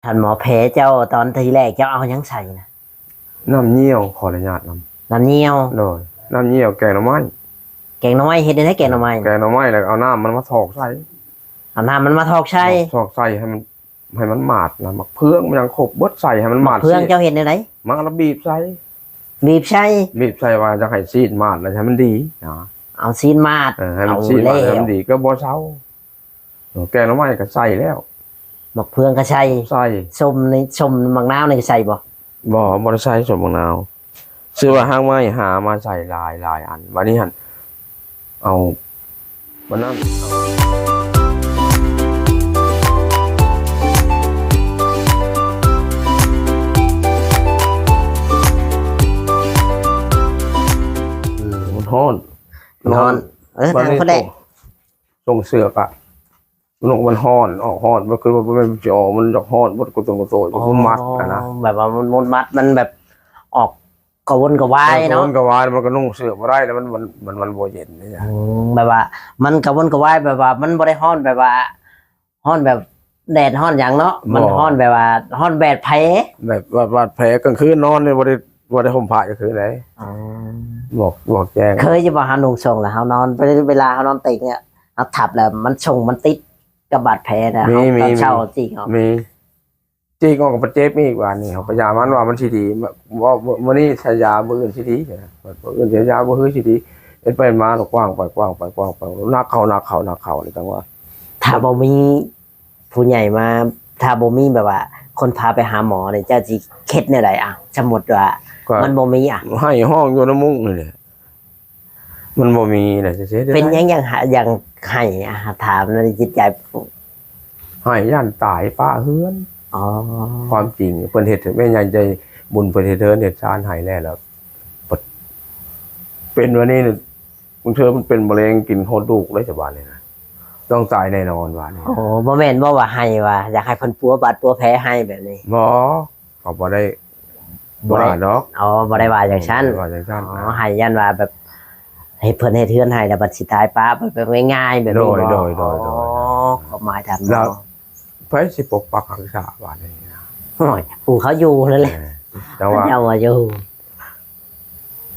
ທ່ານໝໍແຜເຈົ້າ ຕອນທີແລກເຈົ້າເອົາຫຍັງໃສ່ນະ? ນ້ຳຍ່ຽວ ຂໍອະນຸຍາດນຳ ນ້ຳຍ່ຽວ ໂດຍ ນ້ຳຍ່ຽວແກງໜໍ່ໄມ້ ແກງໜໍ່ໄມ້ເຮັດແນວໃດ? ແກງໜໍ່ໄມ້ ແກງໜໍ່ໄມ້ ແລ້ວເອົານ້ຳມັນມາຖອກໃສ່ ເອົານ້ຳມັນມາຖອກໃສ່ ຖອກໃສ່ໃຫ້ມັນ ໃຫ້ມັນໝາດນະ ໝາກເຟືອງ ມັນຫຍັງຄົບເບິດ ໃສ່ໃຫ້ມັນໝາດ ໝາກເຟືອງເຈົ້າເຮັດແນວໃດ? ມາລະບີບໃສ່ ບີບໃສ່ ບີບໃສ່ວ່າຢາກໃຫ້ຊີ້ນໝາດ ແລ້ວໃຫ້ມັນດີນະ ເອົາຊີ້ນໝາດ ເອີ ໃຫ້ມັນຊີ້ນໝາດ ໃຫ້ມັນດີ ກໍບໍ່ເຊົາ ເອີ ແກງໜໍ່ໄມ້ກໍໃສ່ແລ້ວ ໝາກເຟືອງກໍໃສ່ ໃສ່ ສົ້ມນີ້ ສົ້ມໝາກນາວນີ້ກໍໃສ່ບໍ່? ບໍ່ ບໍ່ໄດ້ໃສ່ສົ້ມໝາກນາວ ຊື່ວ່າຮາກໄມ້ຫາມາໃສ່ຫຼາຍໆ ອັນ ບາດນີ້ຫັ້ນ ເອົາ ມັນນັ້ນ ມັນຮ້ອນ ມັນຮ້ອນ ເອີ ບາດນີ້ ທາງຄົນແດງ ສົ່ງເສືອກະ ມັນຮ້ອນ ອອກຮ້ອນ ມັນຄືວ່າບໍ່ແມ່ນຊິອອກ ມັນຢາກຮ້ອນເບິດ ກະໂຕກະໂຕ ອໍ ມັນມັດຫັ້ນນະ ແບບວ່າມັນມົນມັດ ມັນແບບອອກ ກະວົນກະວາຍເນາະ ກະວົນກະວາຍ ມັນກໍນຸ່ງເສື້ອບໍ່ໄດ້ແລ້ວ ມັນ ມັນ ມັນ ມັນບໍ່ເຢັນນີ້ນະ ອືມ ແບບວ່າມັນກະວົນກະວາຍ ແບບວ່າມັນບໍ່ໄດ້ຮ້ອນແບບວ່າ ຮ້ອນແບບແດດຮ້ອນຫຍັງເນາະ ມັນ ບໍ່ ຮ້ອນແບບວ່າຮ້ອນແບບແຜ ແບບວ່າບາດແຜ ກາງຄືນນອນນີ້ບໍ່ໄດ້ ບໍ່ໄດ້ຫົ່ມຜ້າກາງຄືນໃດ ອືມ ບອກ ບອກແຈ້ງ ເຄີຍຢູ່ບໍ່ ເຮົານຸ່ງສົ້ງແລ້ວເຮົານອນ ເວລາເຮົານອນຕິງ ເຮົາທັບແລ້ວມັນສົ້ງມັນຕິດກັບບາດແຜນະ ມີ ເຮົາ ມີ ຕອນເຊົ້າ ມີ ຈິກອອກ ມີ ຈີກອອກກໍໄປເຈັບອີກ ບາດນີ້ເຮົາກໍຢາມັນວ່າມັນຊິດີ ວ່າມື້ນີ້ໃສ່ຢາ ມື້ອື່ນຊິດີ ມື້ອື່ນໃສ່ຢາ ມື້ຮືຊິດີ ເຮັດໄປມາກໍກວ້າງໄປ ກວ້າງໄປ ກວ້າງໄປ ໜັກເຂົ້າ ໜັກເຂົ້າ ໜັກເຂົ້າ ນີ້ຈັ່ງວ່າ ຖ້າບໍ່ມີຜູ້ໃຫຍ່ມາ ຖ້າບໍ່ມີແບບວ່າຄົນພາໄປຫາໝໍນີ້ ເຈົ້າຊິເຮັດແນວໃດ? ອາ ສົມມຸດວ່າ ກໍ ມັນບໍ່ມີ ອາ ໄຫ້ຮ້ອງຢູ່ນຳມຸ້ງນີ້ແຫຼະ ມັນບໍ່ມີແຫຼະ ຊິເຮັດແນວໃດ? ເປັນຫຍັງ ຫຍັງ ຫຍັງໄຫ້? ອາ ຖາມໃນຈິດໃຈ ໄຫ້ຢ້ານຕາຍປະເຮືອນ ອໍ ຄວາມຈິງເພິ່ນເຮັດ ແມ່ໃຫຍ່ໃຈບຸນເພິ່ນເຮັດເຮືອນເຮັດຊານໃຫ້ແລ້ວ ແລ້ວ ເປັນວ່ານີ້ ບາງເທື່ອມັນເປັນມະເຮັງກິນຮອດລູກເດ້ ຊາວບ້ານນີ້ນະ ຕ້ອງຕາຍແນ່ນອນວ່ານີ້ ໂອ້ ບໍ່ແມ່ນບໍ່ວ່າໃຫ້ວ່າຢາກໃຫ້ເພິ່ນປົວບາດປົວແຜໃຫ້ແບບນີ້ ບໍ່ ເຂົາບໍ່ໄດ້ ບໍ່ໄດ້ ວ່າດອກ ອໍ ບໍ່ໄດ້ວ່າຈັ່ງຊັ້ນ ບໍ່ໄດ້ວ່າຈັ່ງຊັ້ນ ອໍ ນະ ໃຫ້ຢ້ານວ່າແບບ ໃຫ້ເພິ່ນເຮັດເຮືອນໃຫ້ ແລ້ວບັດຊິຕາຍປະແບບງ່າຍໆ ແບບນີ້ບໍ່? ໂດຍ ໂດຍ ໂດຍ ອໍ ຄວາມໝາຍທ່ານ ແລ້ວ ເນາະ ໃຜຊິປົກປັກຮັກສາບາດນີ້? ໂອ້ຍ ຜູ້ເຂົາຢູ່ນັ້ນແຫຼະ ເອີ ແຕ່ວ່າ ເຂົາເຈົ້າວ່າຢູ່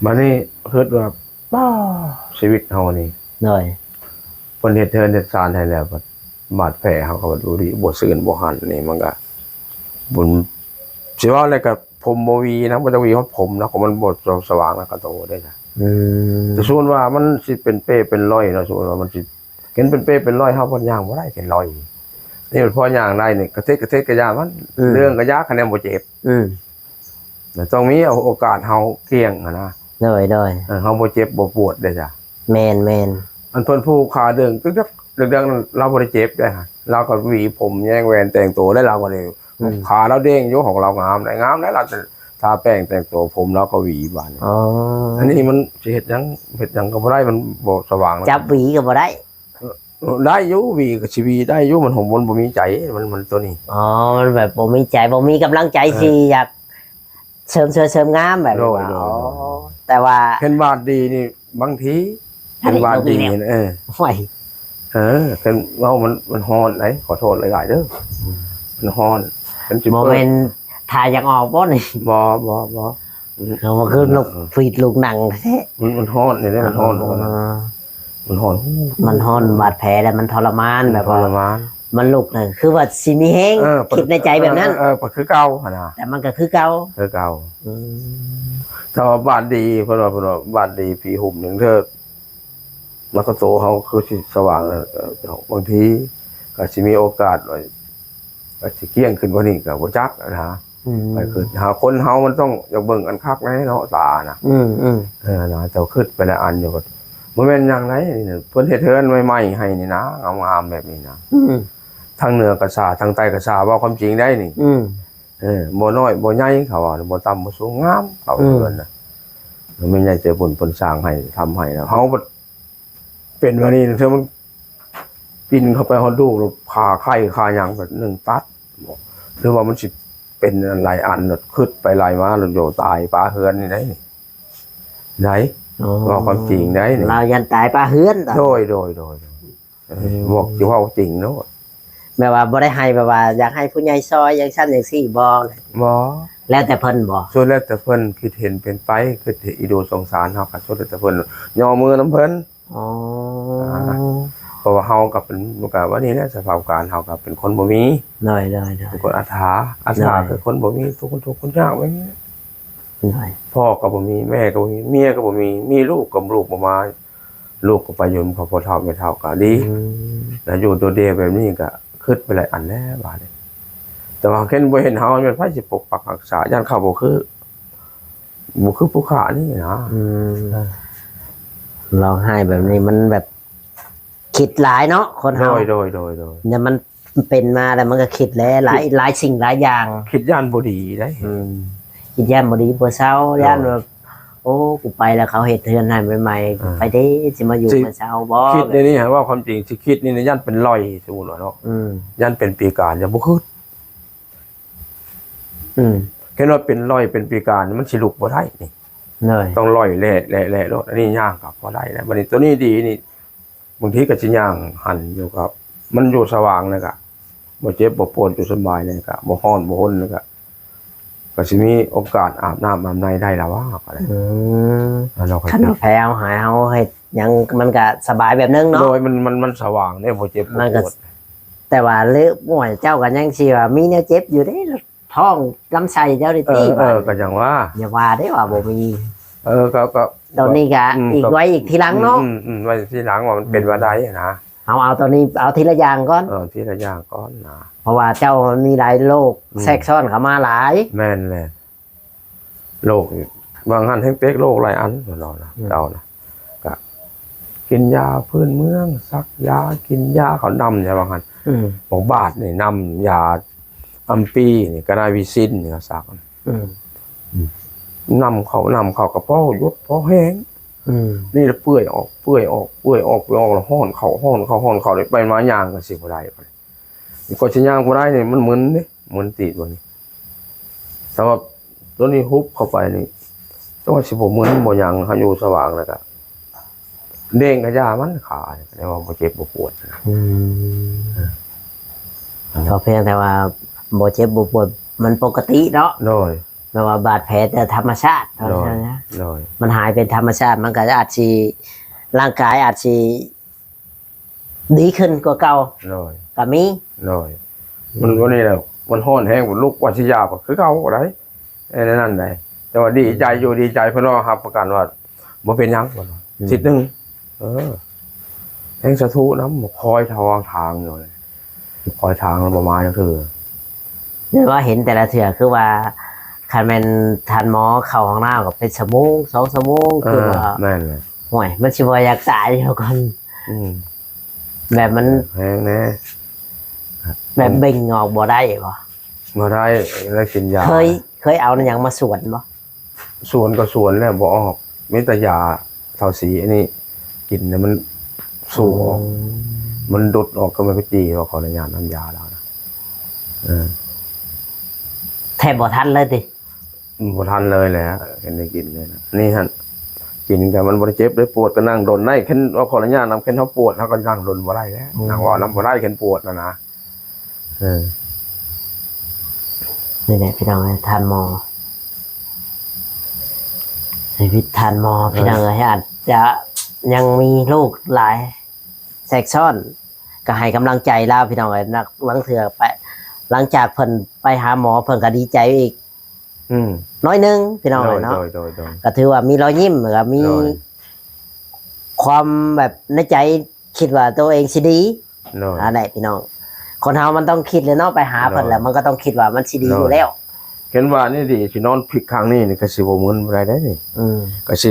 ບາດນີ້ຄິດວ່າ ປ້າ ຊີວິດເຮົານີ້ ໂດຍ ເພິ່ນເຮັດເຮືອນເຮັດຊານໃຫ້ແລ້ວ ບາດ ບາດແຜເຮົາກໍບໍ່ດີ ບໍ່ຊື່ນບໍ່ຫັ້ນ ນີ້ມັນກໍບຸນ ຊິເວົ້າແລ້ວກໍຜົມບໍ່ຫວີນະ ບໍ່ຈະຫວີຮອດຜົມນະ ຂອງມັນບໍ່ສະຫວ່າງນະ ກະໂຕເດ້ນະ ອືມ ແຕ່ສ່ວນວ່າມັນຊິເປັນເປ້ເປັນລອຍເນາະ ສົມມຸດວ່າມັນຊິ ເຫັນເປັນເປ້ເປັນລອຍ ເຮົາພັດຍ່າງບໍ່ໄດ້ເປັນລອຍ ນີ້ມັນພໍຍ່າງໄດ້ນີ້ ກະເທັດກະເທັດກະຢ່າມັນ ອືມ ເລື່ອງກະຢ່າ ຄະແນນບໍ່ເຈັບ ອືມ ແລ້ວຕ້ອງມີໂອກາດເຮົາກ້ຽງຫັ້ນນະ ໂດຍ ໂດຍ ເອີ ເຮົາບໍ່ເຈັບບໍ່ປວດເດ້ຈ້ະ ແມ່ນໆ ອັນເພິ່ນຜູກຂາເດີງຕຶກໆ ເດີງໆ ລາວບໍ່ໄດ້ເຈັບເດ້ ລາວກໍຫວີຜົມແຍງແວ່ນແຕ່ງໂຕໄດ້ ລາວກໍໄດ້ ອືມ ຂາລາວເດ້ງຢູ່ ຂອງລາວງາມໄດ໋ ງາມໄດ໋ ລາວທາແປ້ງແຕ່ງໂຕ ຜົມລາວກໍຫວີບາດນີ້ ອໍ ອັນນີ້ມັນຊິເຮັດຫຍັງ ເຮັດຫຍັງກໍບໍ່ໄດ້ ມັນບໍ່ສະຫວ່າງ ຈັບຫວີກໍບໍ່ໄດ້ ໄດ້ຢູ່ ຫວີກໍຊິຫວີໄດ້ຢູ່ ມັນຫົວ ມັນບໍ່ມີໃຈ ມັນ ມັນໂຕນີ້ ອໍ ມັນແບບບໍ່ມີໃຈ ບໍ່ມີກຳລັງໃຈ ເອີ ຊິຢາກເສີມສວຍເສີມງາມແບບນີ້ ໂດຍ ອໍ ໂດຍ ແຕ່ວ່າ ເຫັນບາດດີນີ້ ບາງທີ ອັນນີ້ ເຫັນບາດດີ ເອີ ໂອ້ຍ ເອີ ເຫັນເວົ້າ ມັນ ມັນຮ້ອນໄດ໋ ຂໍໂທດຫຼາຍໆເດີ ມັນຮ້ອນ ມັນຊິ ບໍ່ແມ່ນຖ່າຍຢາກອອກບໍ່ນີ້? ບໍ່ ບໍ່ ບໍ່ ເຂົາວ່າຄື ເອີ ນົກຟີດລູກໜັງແທ້ ມັນ ມັນຮ້ອນນີ້ເດ້ ມັນຮ້ອນ ອໍ ມັນຮ້ອນ ມັນຮ້ອນບາດແຜ ແລ້ວມັນທໍລະມານ ມັນ ແບບວ່າ ທໍລະມານ ມັນລຸກນະ ຄືວ່າຊິມີແຮງ ເອີ ຄິດໃນໃຈແບບນັ້ນ ເອີ ເອີ ເອີ ຄືເກົ່າຫັ້ນນະ ແຕ່ມັນກໍຄືເກົ່າ ຄືເກົ່າ ອືມ ແຕ່ວ່າບາດດີ ເພິ່ນວ່າ ເພິ່ນວ່າບາດດີຜີຫຸ້ມໜຶ່ງເທີ ແລ້ວກໍໂຕເຮົາຄືຊິສະຫວ່າງ ເອີ ເອີ ບາງທີກໍຊິມີໂອກາດວ່າ ກໍຊິກ້ຽງຂຶ້ນກວ່ານີ້ກໍບໍ່ຈັກນະ ອືມ ໄປຄືຫາຄົນເຮົາມັນຕ້ອງຢາກເບິ່ງອັນຄັກແດ່ເນາະ ຕານະ ອືມໆ ເອີ ນະ ເຈົ້າຄິດໄປຫຼາຍອັນຢູ່ ບໍ່ແມ່ນຫຍັງໃດ ເພິ່ນເຮັດເຮືອນໃໝ່ໆໃຫ້ນີ້ນະ ງາມໆແບບນີ້ນະ ອືມ ທາງເໜືອກໍຊາ ທາງໃຕ້ກໍຊາ ເວົ້າຄວາມຈິງໄດ໋ນີ້ ອືມ ເອີ ບໍ່ນ້ອຍບໍ່ໃຫຍ່ ເຂົາວ່າ ບໍ່ຕ່ຳບໍ່ສູງ ງາມ ເຂົາ ອືມ ເຮືອນນະ ແມ່ໃຫຍ່ໃຈບຸນເພິ່ນສ້າງໃຫ້ ທຳໃຫ້ ແລ້ວເຮົາ ເປັນວ່ານີ້ ເທື່ອມັນປິ່ນເຂົ້າໄປຮອດລູກ ແລ້ວຂາໄຂ້ຂາຫຍັງ ແບບໜຶ່ງຕັດ ຫຼືວ່າມັນຊິເປັນຫຼາຍອັນ ຄິດໄປຫຼາຍມາ ແລ້ວໂຍຕາຍປະເຮືອນນີ້ໄດ໋ ໄດ໋ ອໍ ເວົ້າຄວາມຈິງໄດ໋ນີ້ ລາວຢ້ານຕາຍປະເຮືອນ ໂດຍ ໂດຍ ໂດຍ ເອີ ອືມ ບອກ ຊິເວົ້າຈິງໂລດ ແບບວ່າບໍ່ໄດ້ໃຫ້ ແບບວ່າຢາກໃຫ້ຜູ້ໃຫຍ່ຊ່ອຍ ຈັ່ງຊັ້ນຈັ່ງຊີ້ບໍ່? ບໍ່ ແລ້ວແຕ່ເພິ່ນບໍ່? ສຸດແລ້ວແຕ່ເພິ່ນຄິດເຫັນເປັນໄປ ຄິດເຫັນອີ່ດູສົງສານເຮົາກໍສຸດແລ້ວແຕ່ເພິ່ນ ຍໍມືນຳເພິ່ນ. ອໍ ອ່າ ເພາະວ່າເຮົາກໍເປັນ ກໍວ່ານີ້ແຫຼະ ສະພາບການເຮົາກໍເປັນຄົນບໍ່ມີ ໂດຍໆໆ ເປັນຄົນອັດຖາ ອັດຖາ ໂດຍ ຄືຄົນບໍ່ມີ ທຸກ ທຸກຄົນຍາກແບບນີ້ແຫຼະ ໂດຍ ພໍ່ກໍບໍ່ມີ ແມ່ກໍບໍ່ມີ ເມຍກໍບໍ່ມີ ມີລູກກໍລູກບໍ່ມາ ລູກກໍໄປຢູ່ນຳຄອບຄົວເຖົ້າແມ່ເຖົ້າກໍດີ ອືມ ແລ້ວຢູ່ໂດດດ່ຽວແບບນີ້ກໍຄິດໄປຫຼາຍອັນແລ້ວບາດນີ້ ແຕ່ວ່າຄັນບໍ່ເຫັນເຮົາແມ່ນໃຜຊິປົກປັກຮັກສາ ຢ້ານເຂົາບໍ່ຄື ບໍ່ຄືຜູ້ຂ້ານີ້ນະ ອືມ ເອີ ຮ້ອງໄຫ້ແບບນີ້ມັນແບບຄິດຫຼາຍເນາະ ຄົນເຮົາ ໂດຍໆໆໆ ແລ້ວມັນ ເປັນມາແລ້ວມັນກໍຄິດແຫຼະ ຫຼາຍ ຄິດ ຫຼາຍສິ່ງຫຼາຍຢ່າງ ຄິດຢ້ານບໍ່ດີໄດ໋ ອືມ ຄິດຢ້ານບໍ່ດີບໍ່ເຊົາ ໂດຍ ຢ້ານວ່າ ໂອ້ ກູໄປແລ້ວເຂົາເຮັດເຮືອນໃຫ້ໃໝ່ໆ ອ່າ ໄປເດ້ ຊິມາຢູ່ ຊິ ມາເຊົາບໍ່ ຄິດໃນນີ້ ເວົ້າຄວາມຈິງ ຊິຄິດນີ້ຢ້ານເປັນລອຍ ສົມມຸດວ່າເນາະ ອືມ ຢ້ານເປັນປີການ ຢ້ານບໍ່ຄືດ ອືມ ຄັນວ່າເປັນລອຍ ເປັນປີການ ມັນຊິລຸກບໍ່ໄດ້ນີ້ ໂດຍ ຕ້ອງລອຍແຫຼະໆໆໂລດ ອັນນີ້ຍ່າງກໍພໍໄດ້ແລ້ວ ບັດນີ້ໂຕນີ້ດີນີ້ ບາງທີກໍຊິຍ່າງຫັນຢູ່ ກໍມັນຢູ່ສະຫວ່າງແລ້ວກໍບໍ່ເຈັບບໍ່ປວດ ຢູ່ສະບາຍແລ້ວກໍບໍ່ຮ້ອນບໍ່ຮົນແລ້ວກໍ ກໍຊິມີໂອກາດອາບນ້ຳອາບໃນໄດ້ລະວ່າ ກໍໄດ້ ອືມ ຄັນວ່າແຜເຮົາຫາຍ ເຮົາເຮັດຫຍັງ ມັນກໍສະບາຍແບບໜຶ່ງເນາະ ໂດຍ ມັນ ມັນ ມັນສະຫວ່າງເດ້ ບໍ່ເຈັບບໍ່ປວດ ແຕ່ວ່າເລີກ ໂອ້ຍ ເຈົ້າກໍຍັງຊິວ່າມີແນວເຈັບຢູ່ເດ້ ທ້ອງລຳໄສ້ເຈົ້ານີ້ຕິ ເອີ ກໍຈັ່ງວ່າ ຢ່າວ່າເດ້ວ່າບໍ່ມີ ເອີ ກໍ ກໍ ຕອນນີ້ກໍ ອືມ ອີກ ກໍໄວ້ອີກທີຫຼັງເນາະ ອືມໆ ໄວ້ທີຫຼັງວ່າມັນເປັນວ່າໃດນະ ເຮົາເອົາຕອນນີ້ ເອົາທີລະຢ່າງກ່ອນ ເອີ ທີລະຢ່າງກ່ອນນະ ເພາະວ່າເຈົ້າມີຫຼາຍໂລກ ອືມ ແຊກຊ້ອນເຂົ້າມາຫຼາຍ ແມ່ນແຫຼະ ໂລກ ວ່າງຫັ້ນແຮງເປັກໂລກຫຼາຍອັນເນາະ ອືມ ເຈົ້ານະ ກະກິນຢາພື້ນເມືອງ ສັກຢາ ກິນຢາ ເຂົານຳຢາວ່າງຫັ້ນ ອືມ ບາກບາດນີ້ນຳຢາອຳປີນີ້ ກະນາຍວິຊິນນີ້ເຂົາສັກ ອືມ ອືມ ນຳເຂົ້າ ນຳເຂົ້າກະພໍຢຸດພໍແຮງ ອືມ ນີ້ລະເປື່ອຍອອກ ເປື່ອຍອອກ ເປື່ອຍອອກ ເປື່ອຍອອກ ແລ້ວຮ້ອນເຂົ້າ ຮ້ອນເຂົ້າ ຮ້ອນເຂົ້າ ໄປມາຍ່າງກໍຊິບໍ່ໄດ້ ກວ່າຊິຍ່າງບໍ່ໄດ້ນີ້ມັນມຶນເດ້ ມຶນຕີນບໍ່ນີ້ ແຕ່ວ່າໂຕນີ້ຮຸບເຂົ້າໄປນີ້ ແຕ່ວ່າຊິບໍ່ມຶນບໍ່ຫຍັງ ເຮົາຢູ່ສະຫວ່າງແລ້ວກະເດ້ງກະຢ່າມັນ ຂານີ້ ແຕ່ວ່າບໍ່ເຈັບບໍ່ປວດນະ ອືມ ກໍພຽງແຕ່ວ່າບໍ່ເຈັບບໍ່ປວດ ມັນປົກກະຕິເນາະ ໂດຍ ແບບວ່າບາດແຜແຕ່ທຳມະຊາດ ໂດຍ ເທົ່ານັ້ນນະ ໂດຍ ມັນຫາຍເປັນທຳມະຊາດ ມັນກໍອາດຊິ ຮ່າງກາຍອາດຊິ ດີຂຶ້ນກວ່າເກົ່າ ໂດຍ ກໍມີ ໂດຍ ມັນ ວັນນີ້ແຫຼະ ມັນຮ້ອນແຮງ ລຸກວ່າຊິຢາກໍຄືເກົ່າໄດ໋ ອັນນັ້ນໄດ໋ ແຕ່ວ່າດີໃຈຢູ່ ອືມ ດີໃຈ ເພິ່ນວ່າຮັບປະກັນວ່າບໍ່ເປັນຫຍັງ ເພິ່ນວ່າ ອືມ ທິດໜຶ່ງ ເອີ ແຮງສາທຸນຳ ຄອຍທາງທາງຢູ່ ຄອຍທາງແລ້ວບໍ່ມາຈັກເທື່ອ ແມ່ນວ່າເຫັນແຕ່ລະເທື່ອ ຄືວ່າຄັນແມ່ນທ່ານໝໍເຂົ້າຫ້ອງນ້ຳກໍເປັນຊົ່ວໂມງ ສອງຊົ່ວໂມງ ເອີ ຄືວ່າ ແມ່ນແຫຼະ ໂອ້ຍ ມັນຊິບໍ່ຢາກຕາຍເດ ກ່ອນ ອືມ ແບບມັນແຮງແດ່ ແບບເບັ່ງອອກບໍ່ໄດ້ບໍ່? ບໍ່ໄດ້ ໄດ້ກິນຢາ ເຄີຍ ເຄີຍເອົາຫຍັງມາສວນບໍ່? ສວນກໍສວນແລ້ວບໍ່ອອກ ມີແຕ່ຢາເທົາສີອັນນີ້ກິນແລ້ວມັນສູບອອກ ອືມ ມັນດູດອອກ ກໍມັນກໍຈີ່ ຂໍອະນຸຍາດນຳຢາລາວນະ ເອີ ແທບບໍ່ທັນເລີຍຕິ? ບໍ່ທັນເລີຍແຫຼະ ເຫັນໄດ້ກິນເລີຍນະ ນີ້ຫັ້ນ ກິນກໍມັນບໍ່ໄດ້ເຈັບໄດ້ປວດ ກໍນັ່ງດົນໄດ້ ຄັນວ່າຂໍອະນຸຍາດນຳ ຄັນເຮົາປວດ ເຮົາກໍນັ່ງດົນບໍ່ໄດ້ແລ້ວ ອືມ ນັ່ງເວົ້ານຳບໍ່ໄດ້ ຄັນປວດນະນະ ເອີ ນີ້ແຫຼະພີ່ນ້ອງເອີຍ ທ່ານໝໍ ຊີວິດທ່ານໝໍ ເອີ ພີ່ນ້ອງເອີຍ ອາດຈະຍັງມີໂລກຫຼາຍ ແຊກຊ້ອນ ກໍໃຫ້ກຳລັງໃຈລາວພີ່ນ້ອງເອີຍ ນັກ ລາງເທື່ອໄປ ຫຼັງຈາກເພິ່ນໄປຫາໝໍ ເພິ່ນກໍດີໃຈອີກ ອືມ ໜ້ອຍໜຶ່ງພີ່ນ້ອງເອີຍເນາະ ໂດຍໆ ກໍຖືວ່າມີລອຍຍິ້ມ ແລ້ວກໍມີ ໂດຍ ຄວາມແບບໃນໃຈຄິດວ່າໂຕເອງຊິດີ ໂດຍ ອັນນັ້ນແຫຼະພີ່ນ້ອງ ຄົນເຮົາມັນຕ້ອງຄິດແຫຼະເນາະ ໄປຫາເພິ່ນແລ້ວ ໂດຍ ມັນກໍຕ້ອງຄິດວ່າມັນຊິດີ ໂດຍ ຢູ່ແລ້ວ ເຫັນວ່ານີ້ດີ ຊິນອນພິກຂ້າງນີ້ນີ້ ກໍຊິບໍ່ມຶນບໍ່ໄດ້ເດ້ນີ້ ອືມ ກໍຊິ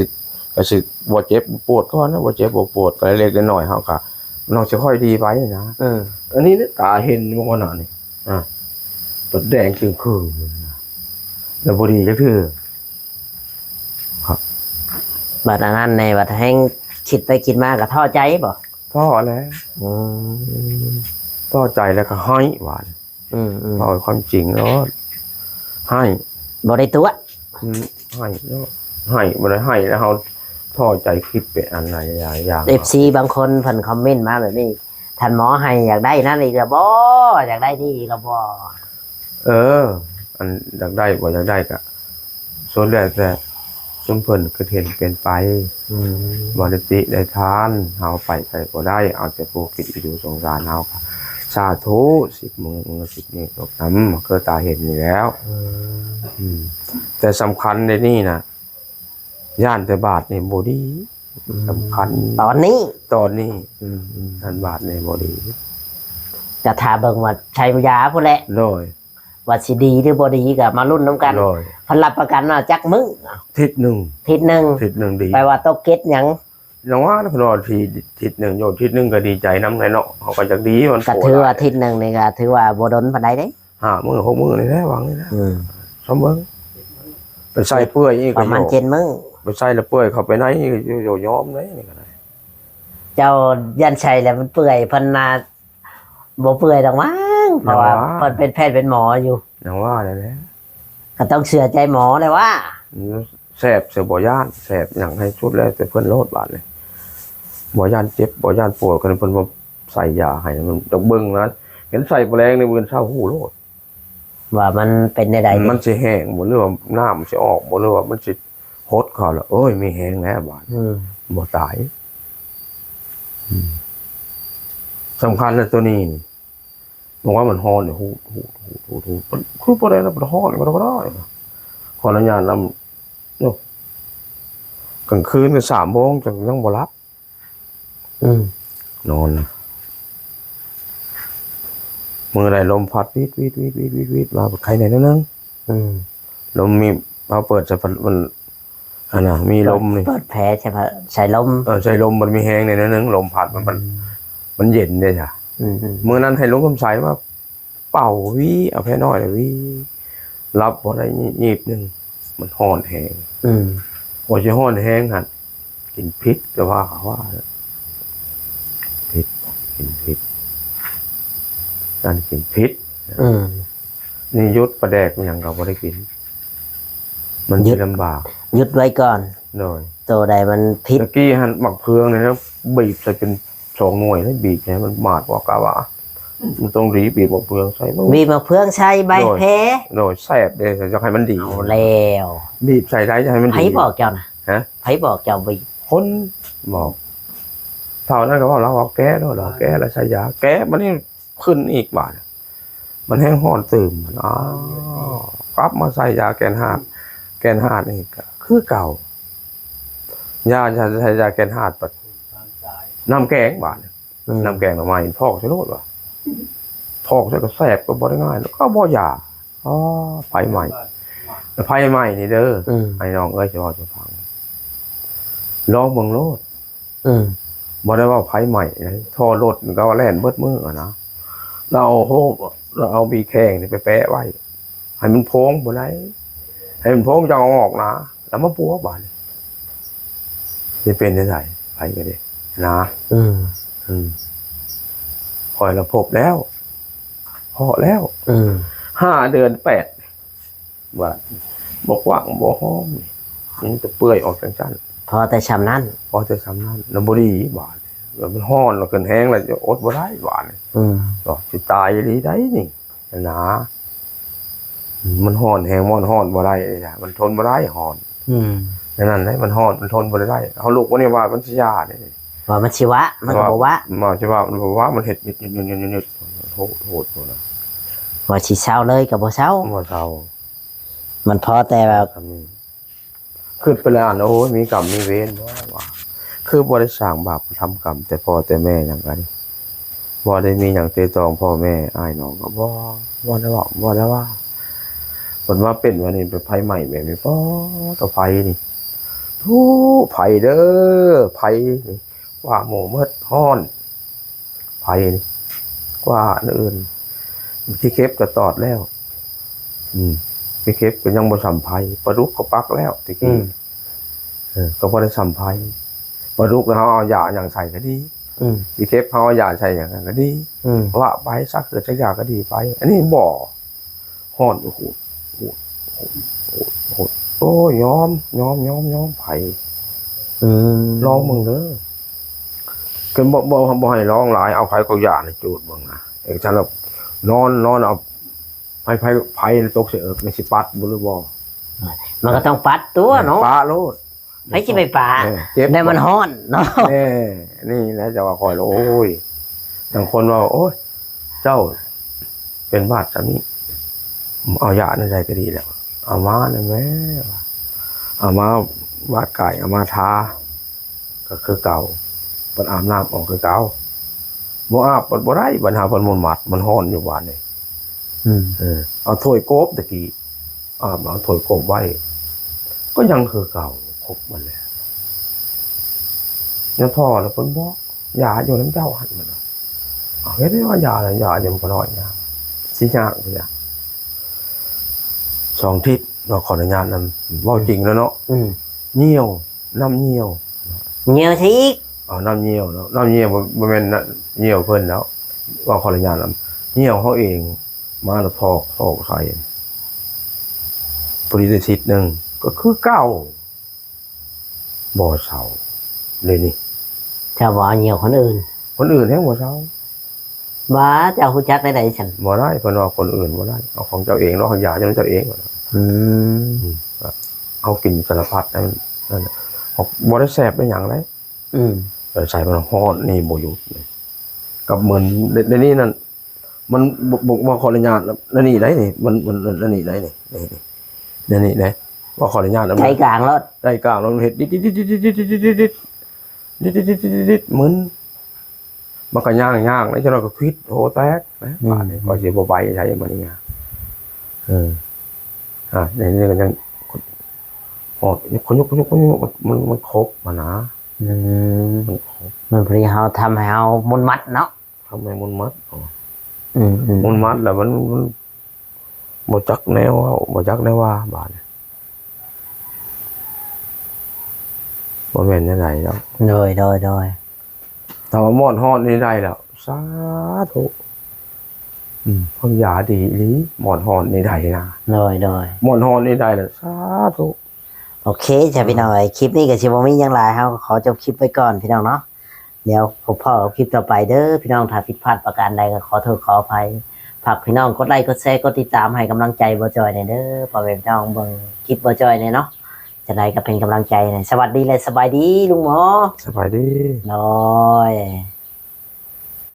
ກໍຊິບໍ່ເຈັບບໍ່ປວດກ່ອນນະ ບໍ່ເຈັບບໍ່ປວດ ກໍເລັກໆນ້ອຍໆ ເຮົາກໍ ນ້ອງຊິຄ່ອຍດີໄປນະ ເອີ ອັນນີ້ນະ ຕາເຫັນບໍ່ກ່ອນໜ້ານີ້ ອ່າ ບັດແດງຈຶ່ງຄືນະ ແລ້ວບໍ່ດີຈັກເທື່ອ ບັດອັນນັ້ນແດ່ ບັດແຮ່ງຄິດໄປຄິດມາກໍທໍ້ໃຈບໍ່? ທໍ້ແຫຼະ ອືມ ທໍ້ໃຈແລ້ວກໍໄຫ້ບາດ ອືມໆ ເວົ້າຄວາມຈິງໂລດ ໄຫ້ ບໍ່ໄດ້ຕົວະ ອືມ ໄຫ້ໂລດ ໄຫ້ ບໍ່ໄດ້ໄຫ້ແລ້ວເຮົາທໍ້ໃຈ ຄິດໄປອັນຫຼາຍຢ່າງ ເອັຟຊີບາງຄົນເພິ່ນຄອມເມັນມາແບບນີ້ ທ່ານໝໍໃຫ້ ຢາກໄດ້ນັ້ນອີກລະບໍ່? ຢາກໄດ້ນີ້ອີກລະບໍ່? ເອີ ອັນຢາກໄດ້ບໍ່ຢາກໄດ້ກະ ສ່ວນແລ້ວແຕ່ຊຸມເພິ່ນຄິດເຫັນເປັນໄປ. ອືມ ບໍ່ໄດ້ຕິໄດ້ທານ ເຮົາໄປໃສບໍ່ໄດ້ ເອົາແຕ່ຜູ້ຄິດອີດູສົງສານເຮົາ. ສາທຸ ສິບມື້ ສິບນີ້ຕົກນຳ ຄືຕາເຫັນນີ້ແລ້ວ. ອືມ ອືມ ແຕ່ສຳຄັນໃນນີ້ນະ ຢ້ານແຕ່ບາດນີ້ບໍ່ດີ. ອືມ ສຳຄັນຕອນນີ້ ຕອນນີ້. ອືມໆ ຢ້ານບາດນີ້ບໍ່ດີ. ກະຖ້າເບິ່ງວ່າໃຊ້ຢາພຸ້ນແຫຼະ. ໂດຍ. ວ່າຊິດີຫຼືບໍ່ດີກໍມາລຸ້ນນຳກັນ. ໂດຍ. ເພິ່ນຮັບປະກັນວ່າຈັກມື້? ທິດໜຶ່ງ ທິດໜຶ່ງ ທິດໜຶ່ງດີ. ແປວ່າຕົກເກັດຫຍັງ? ຍັງວ່າເພິ່ນວ່າທິດ ທິດໜຶ່ງ ໂຍ ທິດໜຶ່ງກໍດີໃຈນຳແຫຼະເນາະ ເຮົາກໍຢາກດີ ມັນກໍຖືວ່າທິດໜຶ່ງນີ້ກໍຖືວ່າບໍ່ດົນປານໃດເດ້. ຫ້າມື້ ຫົກມື້ນີ້ແຫຼະ ຫວັງນີ້ນະ. ອືມ ຊອມເບິ່ງ ໄປໃສ່ເປື່ອຍອີກ ປະມານເຈັດມື້ ໄປໃສ່ແລ້ວເປື່ອຍເຂົ້າໄປໃນ ໂຍ ໂຍ ຍອມເດ້ ນີ້ກໍໄດ້. ເຈົ້າຢ້ານໃສ່ແລ້ວມັນເປື່ອຍ ເພິ່ນນະ ບໍ່ເປື່ອຍດອກມັງ ເພາະວ່າ ຍັງວ່າ ເພິ່ນເປັນແພດເປັນໝໍຢູ່. ຍັງວ່າແລ້ວແຫຼະ ກໍຕ້ອງເຊື່ອໃຈໝໍແລ້ວວ່າ ແສບເສຍບໍ່ຢ້ານ ແສບຫຍັງໃຫ້ສຸດແລ້ວແຕ່ເພິ່ນໂລດບາດນີ້. ບໍ່ຢ້ານເຈັບ ບໍ່ຢ້ານປວດ ຄັນເພິ່ນບໍ່ໃສ່ຢາໃຫ້ ມັນຕ້ອງເບິ່ງນະ. ເຫັນໃສ່ບໍ່ແລງໃນມື້ເຊົ້າຮູ້ໂລດ ວ່າມັນເປັນແນວໃດ ມັນຊິແຫ້ງບໍ່ ຫຼືວ່ານ້ຳຊິອອກບໍ່ ຫຼືວ່າມັນຊິຫົດເຂົ້າລະ ໂອ້ຍ ມີແຮງແລ້ວບາດ. ອືມ ບໍ່ຕາຍ. ອືມ ສຳຄັນແລ້ວໂຕນີ້ນີ້ ບອກວ່າມັນຮ້ອນ ຫູດໆໆ ຄືບໍ່ໄດ້ນະ ມັນຮ້ອນກໍບໍ່ໄດ້. ຂໍອະນຸຍາດນຳ ໂອ້ ກາງຄືນກໍສາມໂມງ ຈັ່ງຍັງບໍ່ຫຼັບ. ອືມ ນອນນະ ມື້ໃດລົມພັດວິດໆໆໆ ວ່າໄຄແດ່ໜ້ອຍໜຶ່ງ. ອືມ ລົມມີ ເຮົາເປີດໃສ່ພັດ ມັນ ອັນນະ ມີລົມນີ້ ເປີດແຜ່ໃສ່ ໃສ່ລົມ. ເອີ ໃສ່ລົມ ມັນມີແຮງແດ່ໜ້ອຍໜຶ່ງ ລົມພັດ ມັນ ມັນ ອືມ ມັນເຢັນເດ້ຈ້ະ. ອືມໆ ມື້ນັ້ນໃຫ້ລຸງຄຳໃສມາ ເປົ່າຫວີ ເອົາແພນ້ອຍລະຫວີ ຫຼັບບໍ່ໄດ້ງີບໜຶ່ງ ມັນຮ້ອນແຮງ. ອືມ ວ່າຊິຮ້ອນແຮງຫັ້ນ ກິນພິດ ແຕ່ວ່າເຂົາວ່າ ພິດ ກິນພິດ ການກິນພິດ. ອືມ ນີ້ຢຸດປາແດກຫຍັງກໍບໍ່ໄດ້ກິນ ມັນ ຢຸດ ຊິລຳບາກ ຢຸດໄວ້ກ່ອນ. ໂດຍ ໂຕໃດມັນຜິດ ຕະກີ້ຫັ້ນໝາກເຟືອງນີ້ນະ ບີບໃສ່ເປັນ ສອງໜ່ວຍເລີຍ ບີບໃຫ້ມັນໝາດ ວ່າ ກະວ່າ ມັນຕ້ອງດີ ບີບໝາກເຟືອງໃສ່ ບີບໝາກເຟືອງໃສ່ໃບແພ. ໂດຍ ໂດຍ ແຊບເດ້ ຢາກໃຫ້ມັນດີ ເອົາແລ້ວ ບີບໃສ່ໄດ້ ຢາກໃຫ້ມັນດີ. ໃຜບອກເຈົ້ານະ? ຮະ? ໃຜບອກເຈົ້າບີບ? ຄົນບອກ ເຖົ້ານັ້ນກໍເວົ້າ ລາວເວົ້າແກ້ໂລດ ລາວແກ້ ລາວໃສ່ຢາແກ້ ບັດນີ້ຂຶ້ນອີກບາດ ມັນແຮງຮ້ອນຕື່ມ. ອ້າວ ກັບມາໃສ່ຢາແກ່ນຮາດ ແກ່ນຮາດນີ້ກໍຄືເກົ່າ ຢາ ຢາ ໃສ່ຢາແກ່ນຮາດ ບັດນ້ຳແກງບາດ ອືມ ນ້ຳແກງໜໍ່ໄມ້ ພອກໃສ່ໂລດວ່າ ພອກໃສ່ກໍແຊບ ກໍບໍ່ໄດ້ງ່າຍ ແລ້ວກໍບໍ່ຢາ. ອໍ ໄຟໄໝ້ ໄຟໄໝ້ນີ້ເດີ ອືມ ໄອ້ນ້ອງເອີຍ ຊິເວົ້າສູ່ຟັງ ລອງເບິ່ງໂລດ. ອືມ ບໍ່ໄດ້ເວົ້າໄຟໄໝ້ນະ ທໍ່ລົດມັນກໍແລ່ນເບິດມື້ຫັ້ນນະ. ລາວເອົາໂຮມ ລາວເອົາໝີແຂ້ງນີ້ໄປແປະໄວ້ ໃຫ້ມັນໂພງບໍ່ໄດ້ ໃຫ້ມັນໂພງຈັ່ງເອົາອອກນະ ແລ້ວມາປົວບາດນີ້ ຊິເປັນຈັ່ງໃດ ໄປກໍດີນະ. ອືມ ອືມ ຂ້ອຍລະພົບແລ້ວ ເພາະແລ້ວ ອືມ ຫ້າເດືອນແປດ ວ່າບໍ່ກວ້າງບໍ່ຫ້ອມ ມັນຈະເປື່ອຍອອກຈັ່ງຊັ້ນ ພໍແຕ່ຊ່ຳນັ້ນ ພໍແຕ່ຊ່ຳນັ້ນ ແລ້ວບໍ່ດີບາດ ແລ້ວມັນຮ້ອນ ແລ້ວຂຶ້ນແຮງ ແລ້ວຈະອົດບໍ່ໄດ້ບາດ. ອືມ ກໍຊິຕາຍອີ່ຫຼີໄດ໋ນີ້ນະ ມັນຮ້ອນແຮງ ມັນຮ້ອນບໍ່ໄດ້ ມັນທົນບໍ່ໄດ້ຮ້ອນ. ອືມ ນັ້ນແຫຼະ ມັນຮ້ອນ ມັນທົນບໍ່ໄດ້ ເຮົາລຸກວັນນີ້ວ່າມັນຊິຢາເດ້ ວ່າມັນຊິວະ ມັນກໍບໍ່ວະ ມັນຊິວະ ມັນບໍ່ວະ ມັນເຮັດຍືດໆໆໆ ໂຫດໆ ໂຫດນະ ວ່າຊິເຊົາເລີຍກໍບໍ່ເຊົາ ບໍ່ເຊົາ. ມັນພໍແຕ່ວ່າ ຄຳນີ້ ຄິດໄປແລ້ວ ໂອ້ຍ ມີກຳມີເວນບໍ່ວະ ຄືບໍ່ໄດ້ສ້າງບາບທຳກຳ ແຕ່ພໍ່ແຕ່ແມ່ຫຍັງກັນ ບໍ່ໄດ້ມີຫຍັງເຕະຕອງພໍ່ແມ່ອ້າຍນ້ອງກໍບໍ່ ບໍ່ໄດ້ເວົ້າ ບໍ່ໄດ້ວ່າ. ເພິ່ນວ່າເປັນວ່ານີ້ ເປັນໄຟໄໝ້ແບບນີ້ ປອດ ເອົາໄຟນີ້ ທຸ ໄຟເດີ ໄຟນີ້ ກວ່າໝູ່ໝົດ ຮ້ອນ ໄຟນີ້ ກວ່າອັນອື່ນ ຂີ້ເຂັບກໍຕອດແລ້ວ ອືມ ຂີ້ເຂັບກໍຍັງບໍ່ຊ່ຳໄຟ ປາດຸກກໍປັກແລ້ວແຕ່ກີ້ ອືມ ເອີ ກໍບໍ່ໄດ້ຊ່ຳໄຟ ປາດຸກເຮົາເອົາຢາຫຍັງໃສ່ກໍດີ ອືມ ຂີ້ເຂັບເຮົາເອົາຢາໃສ່ຫຍັງກໍດີ ອືມ ວ່າໄປ ສັກເກີດສັກຢາກໍດີໄປ ອັນນີ້ບໍ່ ຮ້ອນ ໂອ້ໂຫ ໂອ້ ໂອ້ ໂອ້ ໂອ້ ໂອ້ຍ ຍອມ ຍອມ ຍອມ ຍອມ ໄຟ ອືມ ລອງເບິ່ງເດີ ກ ບໍ່ ບໍ່ ບໍ່ໃຫ້ຮ້ອງຫຼາຍ ເອົາໄຟກອກຢາໃຫ້ຈູດເບິ່ງນະ ເອກະຊັ້ນແລ້ວນອນ ນອນເອົາ ໃຫ້ໄຟ ໄຟຕົກໃສ່ເອິກ ມັນຊິປັດບໍ່ ຫຼືບໍ່? ມັນກໍຕ້ອງປັດຕົວະເນາະ ປະໂລດ ໃຜຊິໄປປະ ເອີ ເຈັບ ແຕ່ມັນຮ້ອນເນາະ ເອີ ນີ້ແຫຼະ ຈະວ່າຂ້ອຍ ໂອ້ຍ ບາງຄົນວ່າ ໂອ້ຍ ເຈົ້າເປັນຫວັດຊຳນີ້ ເອົາຢາແນວໃດກໍດີແລ້ວ ເອົາມາແນວແມ່ ເອົາມາບາດກາຍ ເອົາມາທາ ກໍຄືເກົ່າ ເພິ່ນອາບນ້ຳອອກຄືເກົ່າ ບໍ່ອາບ ບໍ່ໄດ້ ບັນຫາເພິ່ນມົນມັດ ມັນຮ້ອນຢູ່ບາດນີ້ ອືມ ເອີ ເອົາຖ້ວຍໂກບຕະກີ້ ອາບ ເອົາຖ້ວຍໂກບໄວ້ ກໍຍັງຄືເກົ່າ ຄົບມັນແຫຼະ ຍັງພໍແລ້ວເພິ່ນບອກ ຢາຢູ່ນຳເຈົ້າຫັ້ນ ເພິ່ນວ່າ ເອົາ ເຮັດໃດວ່າຢາ ຢາຢູ່ບໍ່ນ້ອຍ ຍາ ຊິຍາກບໍ່ຍາກ ສອງທິດເນາະ ຂໍອະນຸຍາດນຳ ເວົ້າຈິງແລ້ວເນາະ ອືມ ຍ່ຽວ ນ້ຳຍ່ຽວ ຍ່ຽວໃສ່ອີກ ເອົານ້ຳຍ່ຽວເນາະ ນ້ຳຍ່ຽວ ບໍ່ ບໍ່ແມ່ນຍ່ຽວເພິ່ນແລ້ວ ເວົ້າຂໍອະນຸຍາດນຳ ຍ່ຽວເຮົາເອງ ມາແລ້ວຖອກ ຖອກໃສ່ ພໍດີໄດ້ທິດໜຶ່ງ ກໍຄືເກົ່າ ບໍ່ເຊົາ ເດນີ້ ເຈົ້າບໍ່ເອົາຍ່ຽວຄົນອື່ນ ຄົນອື່ນແຮງບໍ່ເຊົາ ວ່າເຈົ້າຮູ້ຈັກໄດ້ໃດຊັ້ນ ບໍ່ໄດ້ ເພິ່ນວ່າຄົນອື່ນບໍ່ໄດ້ ເອົາຂອງເຈົ້າເອງເນາະ ຢາເຈົ້າເຈົ້າເອງ ອືມ ອືມ ເຮົາກິນສາລະພັດນັ້ນ ນັ້ນ ບໍ່ໄດ້ແຊບໄດ້ຫຍັງເດ້ ອືມ ເອີ ໃສ່ມັນຮ້ອນນີ້ບໍ່ຢຸດ ກັບເໝືອນ ດ- ດ- ດ- ນີ້ນັ້ນ ມັນບໍ່ ບໍ່ ບໍ່ຂໍອະນຸຍາດ ແນວນີ້ໄດ໋ນີ້ ມັນ ມັນ ແນວນີ້ໄດ໋ນີ້ ນີ້ ນີ້ ແນວນີ້ໄດ໋ ບໍ່ຂໍອະນຸຍາດ ໃຈກາງໂລດ ໃຈກາງໂລດ ເຮັດດິດໆໆໆໆ ດິດໆໆໆໆ ມຶນ ມັນກໍຍ່າງໆ ແລ້ວຈັກໜ້ອຍກໍຂວິດ ໂຫແຕກນະ ອືມ ບາດນີ້ຂ້ອຍຊິບໍ່ໄປໃສ ບາດນີ້ ເອີ ອາ ໃນນີ້ກໍຍັງ ໂຫ ຍົກ ຍົກ ຍົກ ຍົກ ມັນ ມັນຄົບຫັ້ນນະ ອືມ ມັນຄົບ ມັນພໍດີເຮົາ ທຳໃຫ້ເຮົາມົນມັດເນາະ ທຳໃຫ້ມົນມັດ ອືມໆ ມົນມັດແລ້ວມັນ ມັນບໍ່ຈັກແນວເວົ້າ ບໍ່ຈັກແນວວ່າ ບາດນີ້ ບໍ່ແມ່ນແນວໃດດອກ ໂດຍ ໂດຍ ໂດຍ ຖ້າວ່າໝອນຮອດນີ້ໄດ້ແລ້ວ ສາທຸ ອືມ ເພິ່ນຢາດີອີ່ຫຼີ ໝອນຮອດນີ້ໄດ້ນະ ໂດຍ ໂດຍ ໝອນຮອດນີ້ໄດ້ແລ້ວ ສາທຸ ໂອເຄ ຈ້າ ພີ່ນ້ອງເອີຍ ຄລິບນີ້ກໍຊິບໍ່ມີຫຍັງຫຼາຍ ເຮົາກໍຂໍຈົບຄລິບໄວ້ກ່ອນ ພີ່ນ້ອງເນາະ ດຽວພົບພໍ້ກັບຄລິບຕໍ່ໄປເດີ ພີ່ນ້ອງ ຖ້າຜິດພາດປະການໃດກໍຂໍໂທດຂໍອະໄພ ຝາກພີ່ນ້ອງກົດໄລ ກົດແຊ ກົດຕິດຕາມໃຫ້ກຳລັງໃຈບໍ່ຈ່ອຍແດ່ເດີ ພໍ່ແມ່ພີ່ນ້ອງເບິ່ງຄລິບບໍ່ຈ່ອຍແດ່ເນາະ ຈັ່ງໃດກໍເປັນກຳລັງໃຈໃຫ້ ສະຫວັດດີ ແລະ ສະບາຍດີລຸງໝໍ ສະບາຍດີ ໂດຍ.